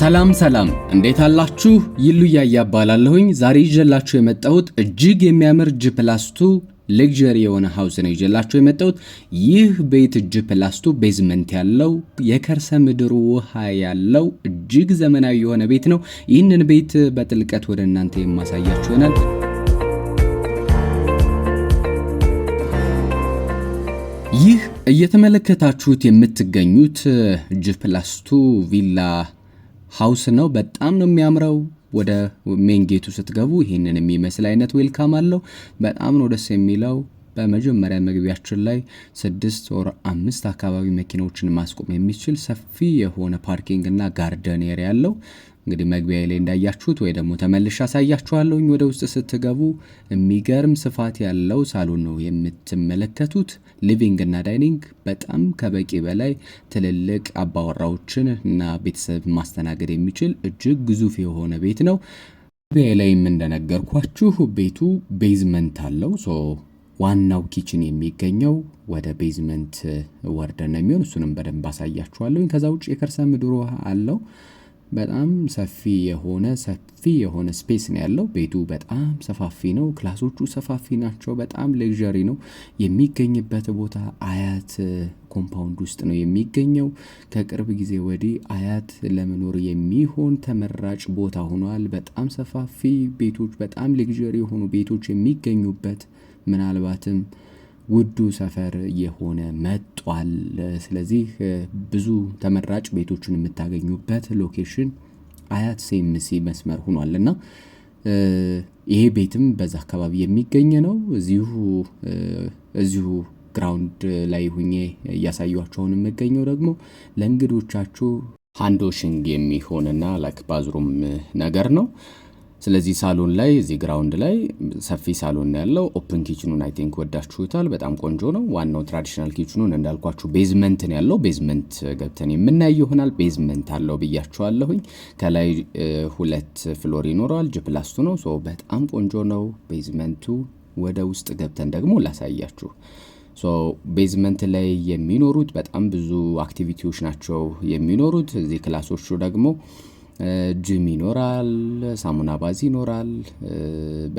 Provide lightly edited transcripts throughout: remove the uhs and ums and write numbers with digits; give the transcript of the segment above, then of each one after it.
ሰላም ሰላም፣ እንዴት አላችሁ? ይሉ እያያ እባላለሁኝ። ዛሬ ይዤላችሁ የመጣሁት እጅግ የሚያምር G+2 luxury የሆነ house ነው ይዤላችሁ የመጣሁት። ይህ ቤት G+2 basement ያለው፣ የከርሰ ምድር ውሃ ያለው፣ እጅግ ዘመናዊ የሆነ ቤት ነው። ይህንን ቤት በጥልቀት ወደ እናንተ የማሳያችሁ ይሆናል። ይህ እየተመለከታችሁት የምትገኙት G+2 ቪላ house ነው። በጣም ነው የሚያምረው። ወደ main gate ኡ ስትገቡ ይህንን የሚመስል አይነት welcome አለው። በጣም ነው ደስ የሚለው። በመጀመሪያ መግቢያችን ላይ ስድስት or አምስት አካባቢ መኪናዎችን ማስቆም የሚችል ሰፊ የሆነ parking እና garden area ያለው፣ እንግዲህ መግቢያ ላይ እንዳያችሁት ወይ ደግሞ ተመልሼ አሳያችኋለሁኝ። ወደ ውስጥ ስትገቡ የሚገርም ስፋት ያለው ሳሎን ነው የምትመለከቱት። Living እና dining በጣም ከበቂ በላይ ትልልቅ አባወራዎችን እና ቤተሰብ ማስተናገድ የሚችል እጅግ ግዙፍ የሆነ ቤት ነው። መግቢያ ላይም እንደነገርኳችሁ ቤቱ basement አለው። So ዋናው kitchen የሚገኘው ወደ basement ወርደን ነው የሚሆን። እሱንም በደንብ አሳያችኋለሁኝ። ከዛ ውጭ የከርሰ ምድር ውሃ አለው። በጣም ሰፊ የሆነ space ነው ያለው። ቤቱ በጣም ሰፋፊ ነው። Class ኦቹ ሰፋፊ ናቸው። በጣም luxury ነው። የሚገኝበት ቦታ አያት compound ውስጥ ነው የሚገኘው። ከቅርብ ጊዜ ወዲህ አያት ለመኖር የሚሆን ተመራጭ ቦታ ሆኗል። በጣም ሰፋፊ ቤቶች፣ በጣም luxury የሆኑ ቤቶች የሚገኙበት፣ ምናልባትም ውዱ ሰፈር እየሆነ መጧል። ስለዚህ ብዙ ተመራጭ ቤቶችን የምታገኙበት location አያት ሲኤምሲ መስመር ሆኗል እና ይሄ ቤትም በዛ አካባቢ የሚገኝ ነው። እዚሁ ground ላይ ሁኜ እያሳየኋችሁ የምገኘው ደግሞ ለእንግዶቻችሁ hand washing የሚሆንና like bathroom ነገር ነው። ስለዚህ ሳሎን ላይ፣ እዚህ ground ላይ ሰፊ ሳሎን ነው ያለው። Open kitchen ኑን I think ወዳችሁታል። በጣም ቆንጆ ነው። ዋናው traditional kitchen ኑን እንዳልኳችሁ basement ነው ያለው። Basement ገብተን የምናይ ይሆናል። Basement አለው ብያችኋለሁኝ። ከላይ ሁለት floor ይኖረዋል። G+2 ነው። So በጣም ቆንጆ ነው basement ኡ። ወደ ውስጥ ገብተን ደግሞ ላሳያችሁ። So basement ላይ የሚኖሩት በጣም ብዙ activity ዎች ናቸው የሚኖሩት። እዚህ class ኦቹ ደግሞ ጂም ይኖራል፣ sauna bath ይኖራል።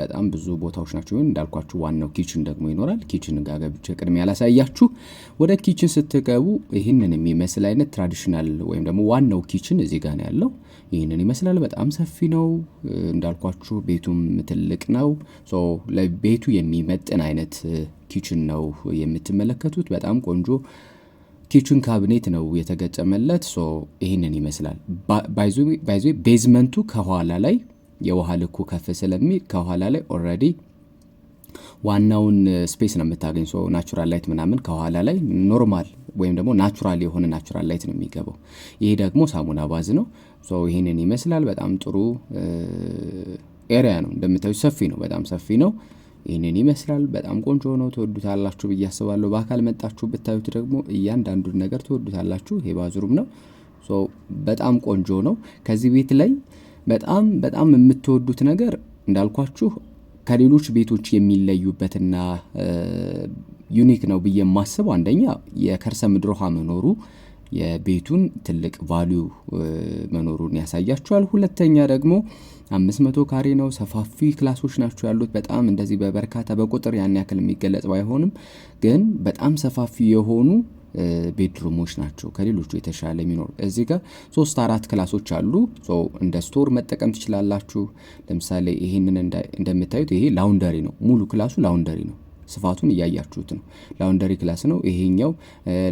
በጣም ብዙ ቦታዎች ናቸው። እንዳልኳችሁ ዋናው kitchen ደግሞ ይኖራል። Kitchen ጋር ገብቼ ቅድሚያ ላሳያችሁ። ወደ kitchen ስትገቡ ይህንን የሚመስል አይነት traditional ወይም ደግሞ ዋናው kitchen እዚህ ጋር ነው ያለው። ይህንን ይመስላል። በጣም ሰፊ ነው። እንዳልኳችሁ ቤቱም ትልቅ ነው። So ለቤቱ የሚመጥን አይነት kitchen ነው የምትመለከቱት። በጣም ቆንጆ kitchen cabinet ነው የተገጠመለት። So ይህንን ይመስላል። By the way basement ኡ ከኋላ ላይ የውሃ ልኩ ከፍ ስለሚል ከኋላ ላይ already ዋናውን space ነው የምታገኝ። So natural light ምናምን ከኋላ ላይ normal ወይም ደግሞ natural የሆነ natural light ነው የሚገባው። ይሄ ደግሞ sauna bath ነው። So ይህንን ይመስላል። በጣም ጥሩ area ነው። እንደምታዩት ሰፊ ነው፣ በጣም ሰፊ ነው። ይህንን ይመስላል። በጣም ቆንጆ ነው። ትወዱታላችሁ ብዬ አስባለሁ። በአካል መጣችሁ ብታዩት ደግሞ እያንዳንዱን ነገር ትወዱታላችሁ። ይሄ bathroom ነው። So በጣም ቆንጆ ነው። ከዚህ ቤት ላይ በጣም በጣም የምትወዱት ነገር እንዳልኳችሁ ከሌሎች ቤቶች የሚለዩበትና unique ነው ብዬ የማስበው አንደኛ የከርሰ ምድር ውሃ መኖሩ የቤቱን ትልቅ value መኖሩን ያሳያችኋል። ሁለተኛ ደግሞ 500 ካሬ ነው። ሰፋፊ class ኦች ናቸው ያሉት። በጣም እንደዚህ በበርካታ በቁጥር ያን ያክል የሚገለጽ ባይሆንም ግን በጣም ሰፋፊ የሆኑ bedroom ኦች ናቸው ከሌሎቹ የተሻለ የሚኖሩ። እዚህ ጋር ሶስት አራት class ኦች አሉ። እንደ store መጠቀም ትችላላችሁ። ለምሳሌ ይሄንን እንደምታዩት ይሄ laundry ነው። ሙሉ class ኡ laundry ነው። ስፋቱን እያያችሁት ነው። Laundry class ነው። ይሄኛው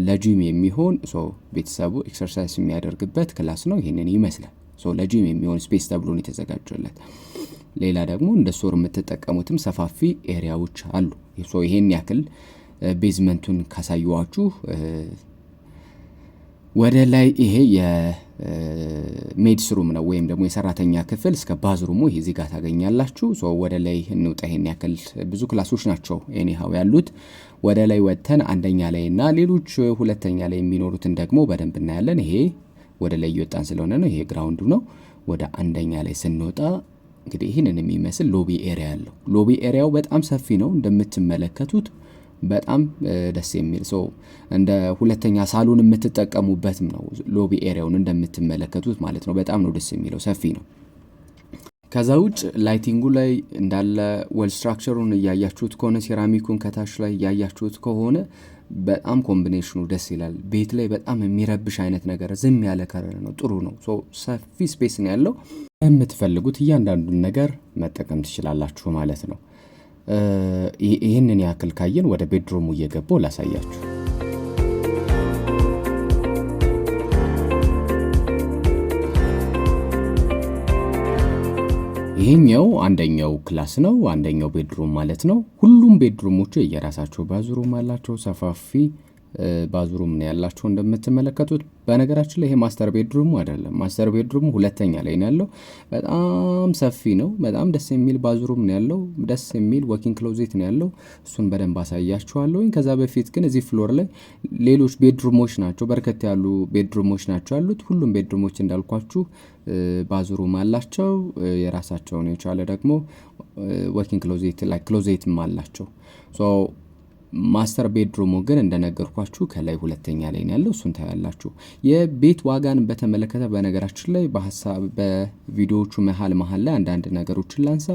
ለጂም የሚሆን፣ so ቤተሰቡ exercise የሚያደርግበት class ነው። ይሄንን ይመስላል። So ለ gym የሚሆን space ተብሎ ነው የተዘጋጀለት። ሌላ ደግሞ እንደ store የምትጠቀሙትም ሰፋፊ area ዎች አሉ። So ይሄን ያክል basement ኡን ካሳየኋችሁ ወደ ላይ ይሄ የ maid's room ነው ወይም ደግሞ የሰራተኛ ክፍል እስከ bathroom ኡ ይሄ እዚህ ጋር ታገኛላችሁ። So ወደ ላይ እንውጣ። ይሄን ያክል ብዙ class ኦች ናቸው anyhow ያሉት። ወደ ላይ ወጥተን አንደኛ ላይ እና ሌሎች ሁለተኛ ላይ የሚኖሩትን ደግሞ በደንብ እናያለን። ይሄ ወደ ላይ እየወጣን ስለሆነ ነው። ይሄ ground ኡ ነው። ወደ አንደኛ ላይ ስንወጣ እንግዲህ ይህንን የሚመስል lobby area አለው። Lobby area ው በጣም ሰፊ ነው እንደምትመለከቱት። በጣም ደስ የሚል፣ so እንደ ሁለተኛ ሳሎን የምትጠቀሙበትም ነው። Lobby area ውን እንደምትመለከቱት ማለት ነው። በጣም ነው ደስ የሚለው፣ ሰፊ ነው። ከዛ ውጭ lighting ኡ ላይ እንዳለ wall structure ኡን እያያችሁት ከሆነ፣ ሴራሚኩን ከታች ላይ እያያችሁት ከሆነ በጣም combination ኑ ደስ ይላል። ቤት ላይ በጣም የሚረብሽ አይነት ነገር ዝም ያለ color ነው። ጥሩ ነው። ሰፊ space ነው ያለው። የምትፈልጉት እያንዳንዱን ነገር መጠቀም ትችላላችሁ ማለት ነው። ይህንን ያክል ካየን ወደ bedroom ኡ እየገባው ላሳያችሁ። ይሄኛው አንደኛው class ነው፣ አንደኛው bedroom ማለት ነው። ሁሉም bedroom ኦቹ የየራሳቸው bathroom አላቸው። ሰፋፊ bathroom ነው ያላቸው እንደምትመለከቱት። በነገራችን ላይ ይሄ master bedroom ኡ አይደለም። Master bedroom ኡ ሁለተኛ ላይ ነው ያለው። በጣም ሰፊ ነው። በጣም ደስ የሚል bathroom ነው ያለው። ደስ የሚል walk-in closet ነው ያለው። እሱን በደንብ አሳያችኋለሁኝ። ከዛ በፊት ግን እዚህ floor ላይ ሌሎች bedroom ኦች ናቸው፣ በርከት ያሉ bedroom ኦች ናቸው ያሉት። ሁሉም bedroom ኦች እንዳልኳችሁ bathroom አላቸው። የራሳቸውን የቻለ ደግሞ walk-in closet ላይ closet ም አላቸው። So master bedroom ኡ ግን እንደነገርኳችሁ ከላይ ሁለተኛ ላይ ነው ያለው። እሱን ታያላችሁ። የቤት ዋጋን በተመለከተ በነገራችን ላይ በሀሳብ በቪዲዮዎቹ መሀል መሀል ላይ አንዳንድ ነገሮችን ላንሳ።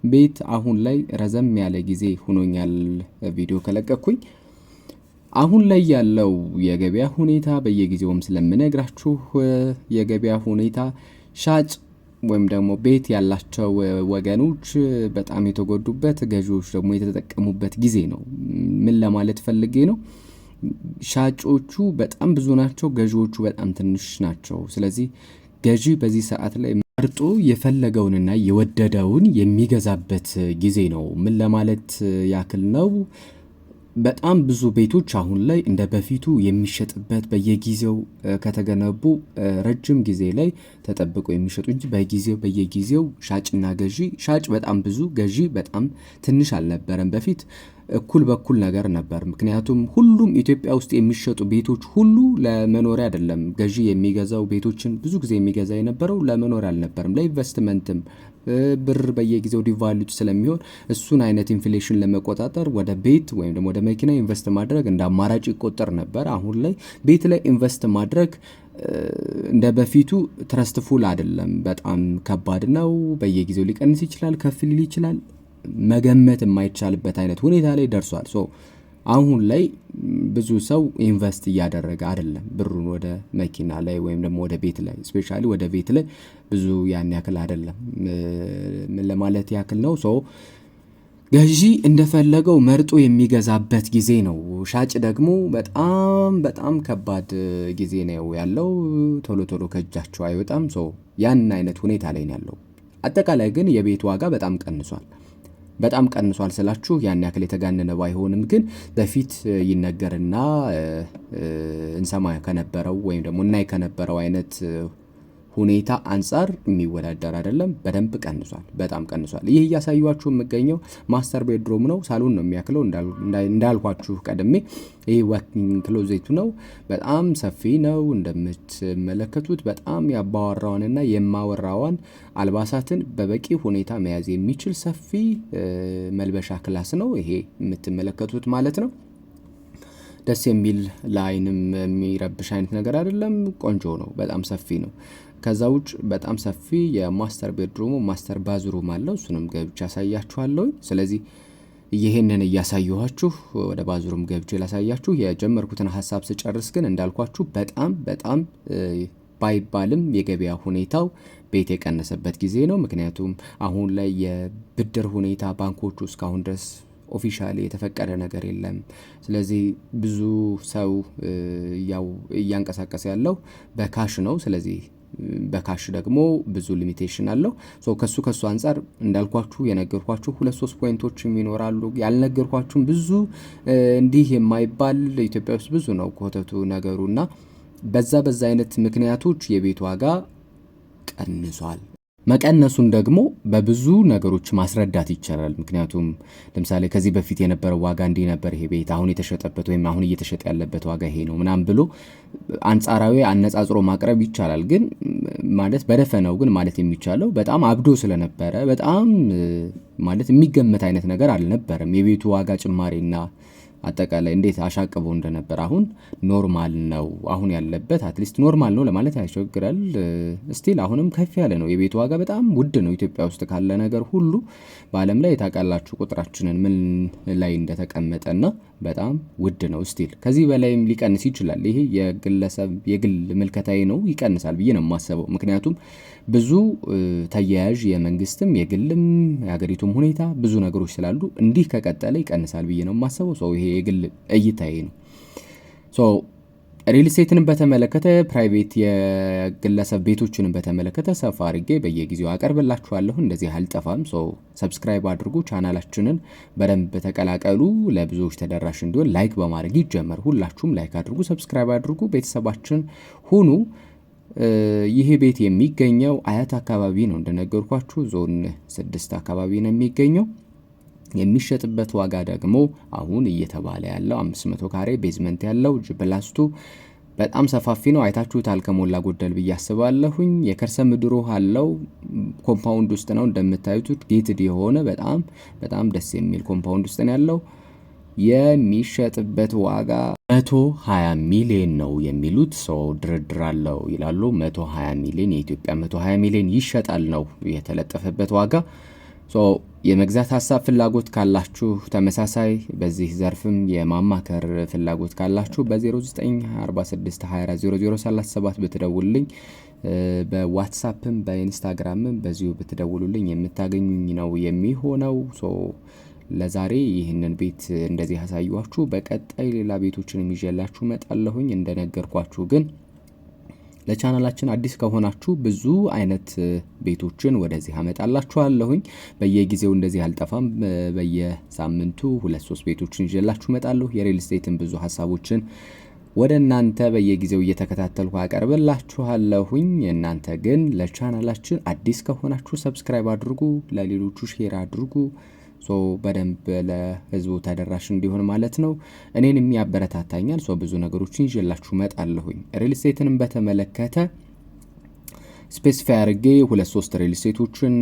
ቤት አሁን ላይ ረዘም ያለ ጊዜ ሆኖኛል ቪዲዮ ከለቀኩኝ። አሁን ላይ ያለው የገበያ ሁኔታ በየጊዜውም ስለምነግራችሁ የገበያ ሁኔታ ሻጭ ወይም ደግሞ ቤት ያላቸው ወገኖች በጣም የተጎዱበት፣ ገዢዎች ደግሞ የተጠቀሙበት ጊዜ ነው። ምን ለማለት ፈልጌ ነው? ሻጮቹ በጣም ብዙ ናቸው፣ ገዢዎቹ በጣም ትንሽ ናቸው። ስለዚህ ገዢ በዚህ ሰዓት ላይ መርጦ የፈለገውንና የወደደውን የሚገዛበት ጊዜ ነው። ምን ለማለት ያክል ነው? በጣም ብዙ ቤቶች አሁን ላይ እንደ በፊቱ የሚሸጥበት በየጊዜው ከተገነቡ ረጅም ጊዜ ላይ ተጠብቆ የሚሸጡ እንጂ በጊዜው በየጊዜው ሻጭና ገዢ፣ ሻጭ በጣም ብዙ ገዢ በጣም ትንሽ አልነበረም። በፊት እኩል በኩል ነገር ነበር። ምክንያቱም ሁሉም ኢትዮጵያ ውስጥ የሚሸጡ ቤቶች ሁሉ ለመኖሪያ አይደለም። ገዢ የሚገዛው ቤቶችን ብዙ ጊዜ የሚገዛ የነበረው ለመኖሪያ አልነበረም፣ ለኢንቨስትመንትም ብር በየጊዜው devalued ስለሚሆን እሱን አይነት inflation ለመቆጣጠር ወደ ቤት ወይም ደግሞ ወደ መኪና invest ማድረግ እንደ አማራጭ ይቆጠር ነበር። አሁን ላይ ቤት ላይ invest ማድረግ እንደ በፊቱ trustful አይደለም። በጣም ከባድ ነው። በየጊዜው ሊቀንስ ይችላል፣ ከፍ ሊል ይችላል። መገመት የማይቻልበት አይነት ሁኔታ ላይ ደርሷል። So አሁን ላይ ብዙ ሰው invest እያደረገ አይደለም ብሩን ወደ መኪና ላይ ወይም ደግሞ ወደ ቤት ላይ፣ especially ወደ ቤት ላይ ብዙ ያን ያክል አይደለም። ምን ለማለት ያክል ነው? So ገዢ እንደፈለገው መርጦ የሚገዛበት ጊዜ ነው። ሻጭ ደግሞ በጣም በጣም ከባድ ጊዜ ነው ያለው። ቶሎ ቶሎ ከእጃቸው አይወጣም። So ያን አይነት ሁኔታ ላይ ነው ያለው። አጠቃላይ ግን የቤት ዋጋ በጣም ቀንሷል። በጣም ቀንሷል ስላችሁ ያን ያክል የተጋነነ ባይሆንም ግን በፊት ይነገርና እንሰማ ከነበረው ወይም ደግሞ እናይ ከነበረው አይነት ሁኔታ አንጻር የሚወዳደር አይደለም። በደንብ ቀንሷል፣ በጣም ቀንሷል። ይህ እያሳዩችሁ የምገኘው master bedroom ነው። ሳሎን ነው የሚያክለው እንዳልኳችሁ ቀድሜ። ይህ walk-in closet ኡ ነው። በጣም ሰፊ ነው እንደምትመለከቱት። በጣም የአባወራዋንና የእማወራዋን አልባሳትን በበቂ ሁኔታ መያዝ የሚችል ሰፊ መልበሻ class ነው ይሄ የምትመለከቱት ማለት ነው። ደስ የሚል፣ ለአይንም የሚረብሽ አይነት ነገር አይደለም። ቆንጆ ነው። በጣም ሰፊ ነው። ከዛ ውጭ በጣም ሰፊ የ master bedroom ኡ master bathroom አለው። እሱንም ገብቼ አሳያችኋለሁ። ስለዚህ ይህንን እያሳየኋችሁ ወደ bathroom ገብቼ ላሳያችሁ። የጀመርኩትን ሀሳብ ስጨርስ ግን እንዳልኳችሁ በጣም በጣም ባይባልም የገበያ ሁኔታው ቤት የቀነሰበት ጊዜ ነው። ምክንያቱም አሁን ላይ የብድር ሁኔታ ባንኮቹ እስካሁን ድረስ officially የተፈቀደ ነገር የለም። ስለዚህ ብዙ ሰው ያው እያንቀሳቀሰ ያለው በ cash ነው። ስለዚህ በ cash ደግሞ ብዙ limitation አለው። So ከሱ ከሱ አንጻር እንዳልኳችሁ የነገርኳችሁ ሁለት ሶስት point ኦችም ይኖራሉ። ያልነገርኳችሁም ብዙ እንዲህ የማይባል ኢትዮጵያ ውስጥ ብዙ ነው ኮተቱ ነገሩ እና በዛ በዛ አይነት ምክንያቶች የቤት ዋጋ ቀንሷል። መቀነሱን ደግሞ በብዙ ነገሮች ማስረዳት ይቻላል። ምክንያቱም ለምሳሌ ከዚህ በፊት የነበረው ዋጋ እንዲህ ነበር፣ ይሄ ቤት አሁን የተሸጠበት ወይም አሁን እየተሸጠ ያለበት ዋጋ ይሄ ነው ምናምን ብሎ አንጻራዊ አነጻጽሮ ማቅረብ ይቻላል። ግን ማለት በደፈነው ግን ማለት የሚቻለው በጣም አብዶ ስለነበረ በጣም ማለት የሚገመት አይነት ነገር አልነበረም። የቤቱ ዋጋ ጭማሪና አጠቃላይ እንዴት አሻቅቦ እንደነበር አሁን normal ነው። አሁን ያለበት at least normal ነው ለማለት ያስቸግራል። Still አሁንም ከፍ ያለ ነው። የቤት ዋጋ በጣም ውድ ነው ኢትዮጵያ ውስጥ ካለ ነገር ሁሉ በዓለም ላይ ታውቃላችሁ ቁጥራችንን ምን ላይ እንደተቀመጠና በጣም ውድ ነው። Still ከዚህ በላይም ሊቀንስ ይችላል። ይሄ የግለሰብ የግል ምልከታዬ ነው። ይቀንሳል ብዬ ነው የማስበው። ምክንያቱም ብዙ ተያያዥ የመንግስትም የግልም የሀገሪቱም ሁኔታ ብዙ ነገሮች ስላሉ እንዲህ ከቀጠለ ይቀንሳል ብዬ ነው የማስበው። So ይሄ የግል እይታዬ ነው። So real estate ንም በተመለከተ፣ private የግለሰብ ቤቶችንም በተመለከተ ሰፋ አድርጌ በየጊዜው አቀርብላችኋለሁ። እንደዚህ አልጠፋም። So subscribe አድርጉ፣ ቻናላችንን በደንብ ተቀላቀሉ። ለብዙዎች ተደራሽ እንዲሆን like በማድረግ ይጀመር። ሁላችሁም like አድርጉ፣ subscribe አድርጉ፣ ቤተሰባችን ሁኑ። ይህ ቤት የሚገኘው አያት አካባቢ ነው። እንደነገርኳችሁ ዞን 6 አካባቢ ነው የሚገኘው። የሚሸጥበት ዋጋ ደግሞ አሁን እየተባለ ያለው 500 ካሬ basement ያለው G+2 በጣም ሰፋፊ ነው። አይታችሁታል ከሞላ ጎደል ብዬ አስባለሁኝ። የከርሰ ምድር ውሃ አለው። Compound ውስጥ ነው እንደምታዩት፣ gated የሆነ በጣም በጣም ደስ የሚል compound ውስጥ ነው ያለው። የሚሸጥበት ዋጋ 120 ሚሊዮን ነው የሚሉት። So ድርድር አለው ይላሉ። 120 ሚሊዮን፣ የኢትዮጵያ 120 ሚሊዮን ይሸጣል ነው የተለጠፈበት ዋጋ። የመግዛት ሀሳብ ፍላጎት ካላችሁ፣ ተመሳሳይ በዚህ ዘርፍም የማማከር ፍላጎት ካላችሁ በ0946 240037 ብትደውሉልኝ፣ በዋትሳፕም በኢንስታግራምም በዚሁ ብትደውሉልኝ የምታገኙኝ ነው የሚሆነው። So ለዛሬ ይህንን ቤት እንደዚህ ያሳየኋችሁ። በቀጣይ ሌላ ቤቶችን ይዤላችሁ እመጣለሁኝ። እንደነገርኳችሁ ግን ለቻናላችን አዲስ ከሆናችሁ ብዙ አይነት ቤቶችን ወደዚህ አመጣላችኋለሁኝ። በየጊዜው እንደዚህ አልጠፋም። በየሳምንቱ ሁለት ሶስት ቤቶችን ይዤላችሁ እመጣለሁ። የ real estate ን ብዙ ሀሳቦችን ወደ እናንተ በየጊዜው እየተከታተልኩ አቀርብላችኋለሁኝ። እናንተ ግን ለቻናላችን አዲስ ከሆናችሁ subscribe አድርጉ፣ ለሌሎቹ share አድርጉ። So በደንብ ለህዝቡ ተደራሽ እንዲሆን ማለት ነው። እኔንም ያበረታታኛል። So ብዙ ነገሮችን ይዤላችሁ እመጣለሁኝ። Real estate ንም በተመለከተ specify አድርጌ ሁለት ሶስት real estate ኦችን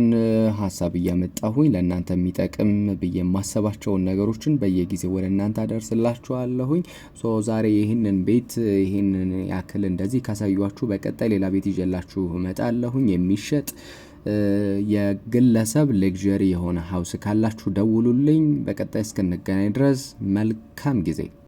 ሀሳብ እያመጣሁኝ ለእናንተ የሚጠቅም ብዬ የማሰባቸውን ነገሮችን በየጊዜው ወደ እናንተ አደርስላችኋለሁኝ። So ዛሬ ይህንን ቤት ይህንን ያክል እንደዚህ ካሳየኋችሁ በቀጣይ ሌላ ቤት ይዤላችሁ እመጣለሁኝ። የሚሸጥ የግለሰብ luxury የሆነ house ካላችሁ ደውሉልኝ። በቀጣይ እስክንገናኝ ድረስ መልካም ጊዜ።